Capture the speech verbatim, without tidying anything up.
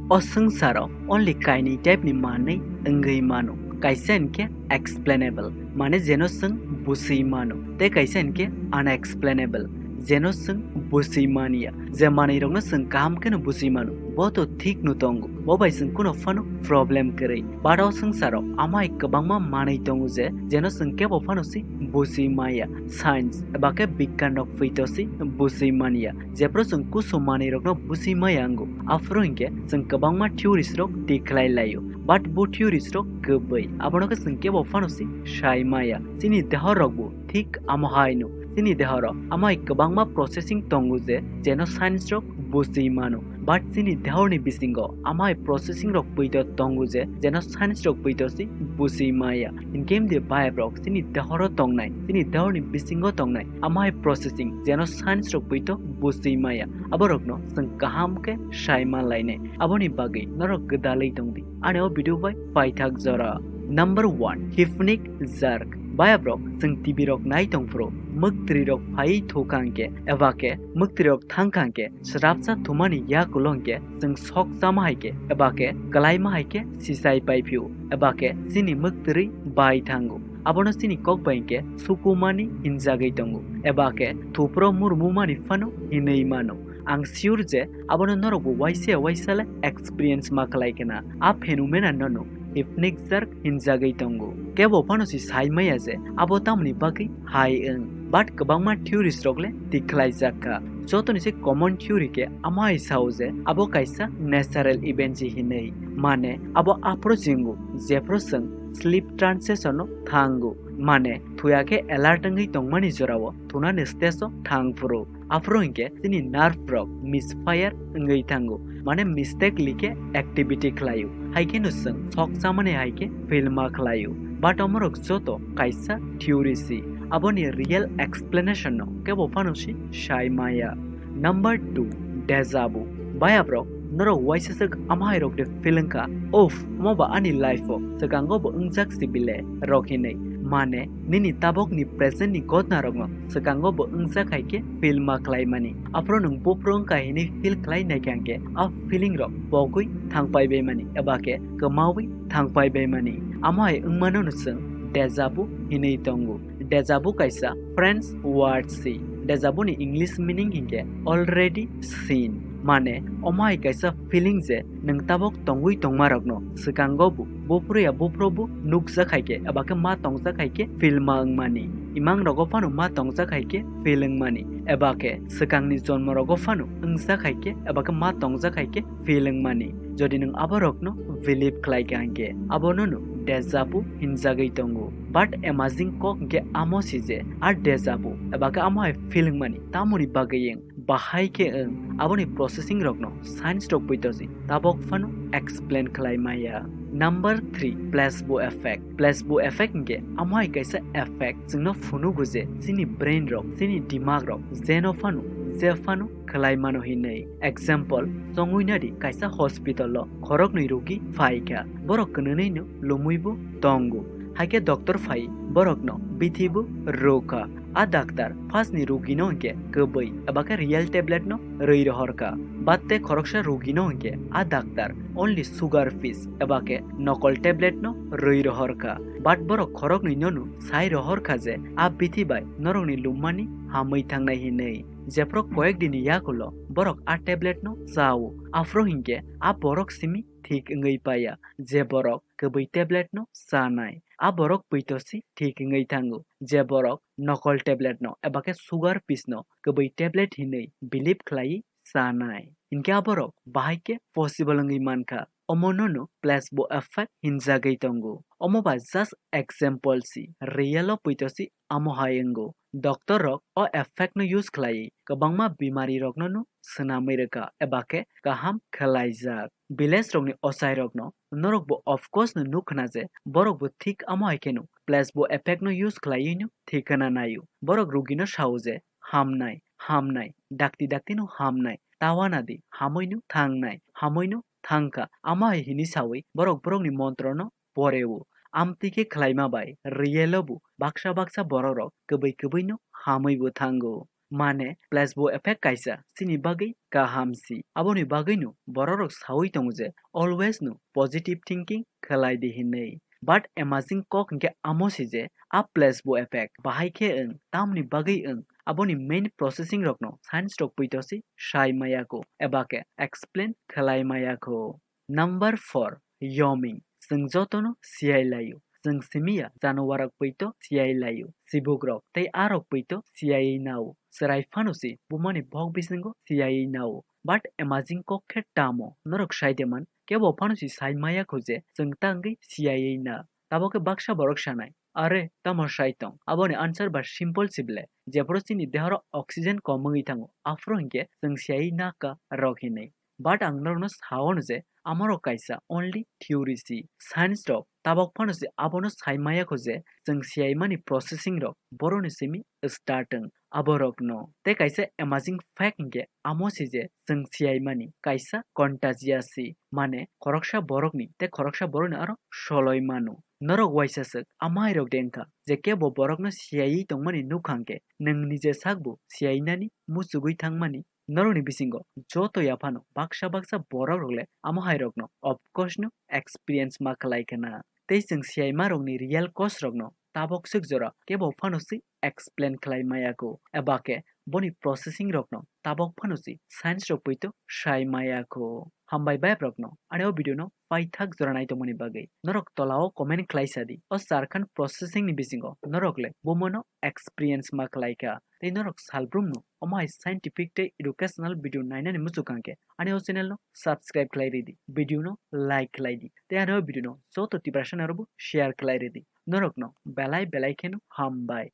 O swngcharo only kainwi type ni manwi wngwi mano. Kaisa hinkhe explainable, mane jeno chwng bujwi mano, tei kaisa hinkhe unexplainable, jeno chwng bujwi manya. Je manwirokno chwng kaham kheno bujwi mano, bo to thik no tongo, bo bai chwng kuno phano problem kwrwi. But o swngcharo amai kwbangma manwi tongo je, jeno chwng kebo phano se bujwi maya. Science eba khe bigyan rok phoito se bujwi manya. Jephru chwng kusu manwirokno bujwi maya wngo, aphuru hinkhe chwng kwbangma theories rok tikhlai laio. But bo theories rok kwbwi, abono khe chwng kebo phano se sai maya. Chini deho rokbo thik amo haino. Chini dehoro amai kwbangma processing tongo je, jeno science rok bujwi mano. But chini dehorni bisingo amai processing rok phoito tongo je, jeno science rok phoito se bujwi maya. Hinkhe de bayap rok chini dehoro tongnai, chini dehorni bisingo tongnai amai processing jeno science rok phoito bujwi maya. Aborokno chwng kaham khe sai ma lainai. Aboni bagwi norok gwdalwi tongdi ani o video bai paithak jora. Number one, hypnic jerk. Bayap rok chwng T V rok nai tongphuru, mwktwrwi rok phaiwi thukha hinkhe eba khe mwktwrwi rok thangkha hinkhe, srapsa thumani yakulo hinkhe chwng sok chama hai khe eba khe kwlaima hai khe sisai paiphio, eba khe chini mwktwrwi bai thango. Abono chini kok bai hinkhe sukumani hinjagwi tongo, eba khe thupro murmumani phano hinwi mano. Ang sure je abono norokbo waisa waisa le experience ma khlai khna. A phenomena no no hypnic jerk hinjagwi tongo. Kebo phano si sai maya je abo tamoni bagwi hai wng. But kwbangma theories rok le tikhlaijak kha. Jotoni se common theory khe amo hai sao je abo kaisa natural event se hinwi. Mane abo aphuru se wngo jephru chwng sleep transition no thango. Mane thuya khe alert wngwi tongmani jorao thunani stage o thangphuru. Aphuru hinkhe chini nerve rok misfire wngwi thango, mane mistakenly khe activity khlaio, hai kheno chwng sok chamani hai khe feel ma khlaio. But omorok joto kaisa theory si, aboni real explanation no kebo phano si sai maya. Number two, deja vu. Bayap rok, norok waisa swk amhai rok de feeling kha, "Uff, omo ba ani life o swkango bo wngjak si bile," rok hinwi. Mane nini tabok ni present ni ghotna rok no swkango bo wngjak hai khe feel ma khlai mani. Aphuru nwng buphuru wngkha hinwi feel khlai nai khe, hinkhe a feeling rok pogwi thangpai bai mani eba khe kwmawi thangpai bai mani. Amo hai wngmano no chwng deja vu hinwi tongo. Deja vu kaisa French word si. Deja vu ni English meaning hinkhe already seen. Mane omo hai kaisa feeling je nwng tabok tongwi tongma rokno swkango bo buphuru ya buphuru bo nukjak hai khe eba khe ma tongjak hai khe feel ma wngmani. Imang rogo phano ma tongjak hai khe feel wngmani, eba khe swkangni jonmo rogo phano wngjak hai khe eba khe ma tongjak hai khe feel wngmani. Jodi nwng aborokno believe khlai kha hinkhe abono no deja vu hinjagwi tongo. But amazing kok hinkhe amo si je a deja vu eba khe amo hai feel wngmani tamoni bagwi wng. Bahai khe wng, aboni processing rokno science rok poito si tabok phano explain khlai maya. Number three, placebo effect. Placebo effect hinkhe amo hai kaisa effect chwngno phunugo je chini brain rok, chini dimag rok jeno phano, je phano khlai mano hinwi. Example, chongwi nadi kaisa hospital o khoroknwi rogi phai kha, borok kwnwnwi no lumwi bo tongo. Haikhe doctor phai borokno bithi bo rw kha. A doctor first ni rogi no hinkhe kwbwi eba khe real tablet no rwi rohor kha. But tei khoroksa rogi no hinkhe a doctor only sugar piece eba khe nokol tablet no rwi rohor kha. But borok khoroknwi no no sai rohor kha je a bithi bai norokni lummani hamwi thangnai hinwi. Jephru koyek din ni yakulo borok a tablet no chao, aphuru hinkhe a borok simi thik wngwi paya. Je borok kwbwi tablet no chanai, a borok poito si thik wngwi thango. Je borok nokol tablet no eba khe sugar piece no kwbwi tablet hinwi believe khlaiwi chanai, hinkhe a borok bahai khe possible wngwi mankha. Omo no no placebo effect hinjagwi tongo. Omo ba just example si, real o poito si amo hai wngo. Doctor rok o effect no use khlaiwi kwbangma bimari rokno no swnamwi rwkha eba khe kaham khlaijak. Village rokni ochai rokno norok bo of course no nuk khna je borok bo thik amo hai kheno placebo effect no use khlaiwi no thik khna naio. Borok rogi no sao je hamnai, hamnai, dakti dakti no hamnai, tawana di, hamwi no thangnai, hamwi no thangkha. Amo hai hini sawi borok borokni montro no poreo. Amtwi khe khlaima bai real o bo baksa baksa borok rok kwbwi kwbwi no hamwi bo thango. Mane placebo effect kaisa chini bagwi kaham si. Aboni bagwino bororok sawi tongo je always no positive thinking khlai di hinwi. But amazing kok hinkhe amo si je a placebo effect bahai khe wng, tamni bagwi wng, aboni main processing rokno science rok poito si sai maya kho eba khe explain khlai maya kho. Number four, yoming. Chwng jotono siyai laio. Chwng simiya januarok poito siyai laio. Sibukrok tei arok poito siyai nao. Chwrai phano si bumani bok bisingo siyai nao. But amazing kok khe tamo? Norok sai de man, kebo phano si sai maya kho je chwng tangwi siyai na. Tabok khe baksa borok sanai, "Are, tamo sai tong?" Aboni answer ba simple si ble, jephuru chini dehoro oxygen kom wngwi thango, aphuru hinkhe chwng siyai na ka rok hinwi. But ang norokno sao no je, amorok kaisa only theory si. Science rok tabok phano se abono sai maya kho je, chwng siyai mani processing rok boroni simi start wng. Aborokno tei kaisa amazing fact hinkhe amo si je, chwng siyai mani kaisa contagious si, mane khoroksa borokni tei khoroksa borokni aro soloi mano. Norok waisa swk, amai rok de wngkha je kebo borokno siyaiwi tongmani nukha hinkhe, nwng nije sakbo siyainani muchugwi thangmani. Norokni bisingo joto yaphano baksa baksa borok rok le amo hai rokno of course no experience ma khlai khna. Tei chwng siyaima rokni real cause rokno tabok swk jora kebo phano si explain khlai maya kho eba khe boni processing rokno tabok phano si science rok poito sai maya kho. Hambai bayap rokno ani o video no paithak jora nai tongmani bagwi. Norok tolao comment khlai sa di, o Charkhan processing ni bisingo norok le bumono experience ma khlai kha? Tei norok salbrumno omo hai scientific tei educational video nainani muchukha hinkhe ani o channel no subscribe khlai ridi, video no like khlai di tei ani o video no joto Tiprasa rokbo share khlai ridi. Norokno belai belai kheno hambai.